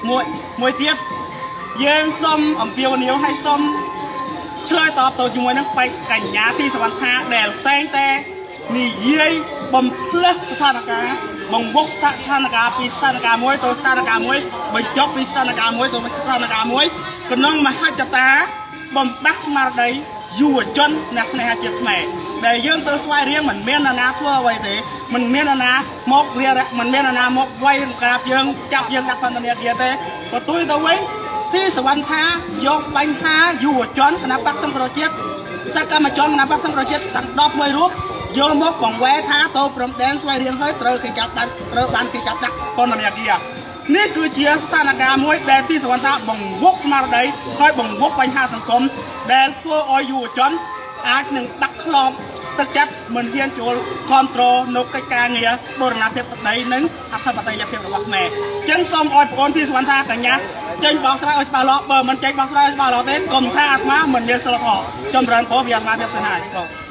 មួយទៀត យើងសូមអំពាវនាវ ឲ្យសូមឆ្លើយតបទៅជាមួយនឹងបេក្ខកញ្ញាទីសវណ្ណថា ដែលតែងតែនិយាយបំផ្លើសស្ថានភាព បង្វុកស្ថានភាពពីស្ថានភាពមួយទៅស្ថានភាពមួយ បញ្ចប់ពីស្ថានភាពមួយទៅស្ថានភាពមួយ ក្នុងមហិច្ឆតាបំបាក់ស្មារតីយុវជនអ្នកស្នេហាជាតិខ្មែរ ដែលយើងទៅស្វែងរៀង មិនមាននរណាធ្វើអ្វីទេ មិនមាននរណាមករារ មិនមាននរណាមកវាយក្រាបយើង ចាប់យើងដាក់ពន្ធនាគារទេ។ បន្ទុយទៅវិញ ទីសវណ្ណថាយកបញ្ហាយុវជនគណៈបក្សសង្គ្រោះជាតិ សកម្មជនគណៈបក្សសង្គ្រោះជាតិទាំង11រូប យកមកបង្វែរថាទៅព្រំដែនស្វែងរៀង ហើយត្រូវគេចាប់ដាក់ ត្រូវបានគេចាប់ដាក់ពន្ធនាគារ។ នេះគឺជាស្ថានភាពមួយដែលទីសវណ្ណថាបង្វុកស្មារតី ហើយបង្វុកបញ្ហាសង្គម ដែលធ្វើឲ្យយុវជនអាចនឹងបាក់ខ្លោមទឹកចិត្ត មិនហ៊ានចូលគ្រប់គ្រងនៅកិច្ចការងារបូរណភាពទឹកដី និងអធិបតេយ្យភាពរបស់ខ្មែរ។ ចឹងសូមឲ្យបងអូនទីសវណ្ណថាកញ្ញាចេញបោកស្រាយឲ្យច្បាស់លាស់។ បើមិនចេញបោកស្រាយឲ្យច្បាស់លាស់ទេ កុំថាអាត្មាមិនមានសិលធម៌។ ចម្រើនពរពីអាត្មាភាពសិនហើយបង។